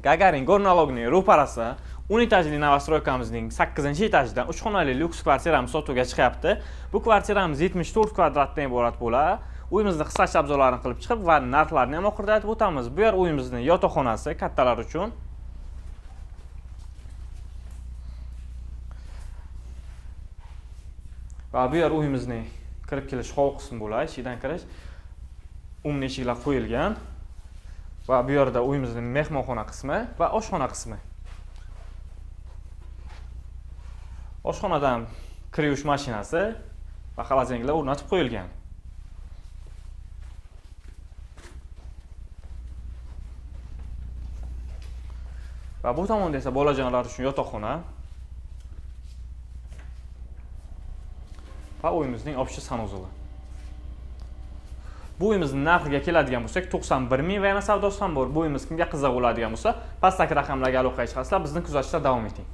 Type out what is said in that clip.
Gagarin Gornologning ro'parasi 10 etajli новостройка mizning 8-etajidan 3 xonali lyuks kvartiramiz sotuvga chiqyapti. Bu kvartiramiz 74 kvadratdan iborat bo'ladi. Uyimizni qisqacha obzorlarini qilib chiqib va narxlarni ham oxirida aytib o'tamiz. Bu yer uyimizning yotoqxonasi kattalar uchun. Va bu yer uyimizning kirib kelish hov qismi bo'ladi, eshikdan kirish. Umni eshiklar qo'yilgan. Va bu yerda uyimizning mehmonxona qismi va oshxona qismi. Oshxonadan kir yuvish mashinasi va холодильник lar o'rnatib qo'yilgan. Va bu tomonda esa bolajonlar uchun yotoqxona va uyimizning общий санузел i. Bu uyimizning narxiga keladigan bo'lsak 91 ming va yana savdosi ham bor. Bu uyimiz kimga qiziq bo'ladigan bo'lsa, pastdagi raqamlarga aloqaga chiqasizlar, bizni kuzatishda davom eting.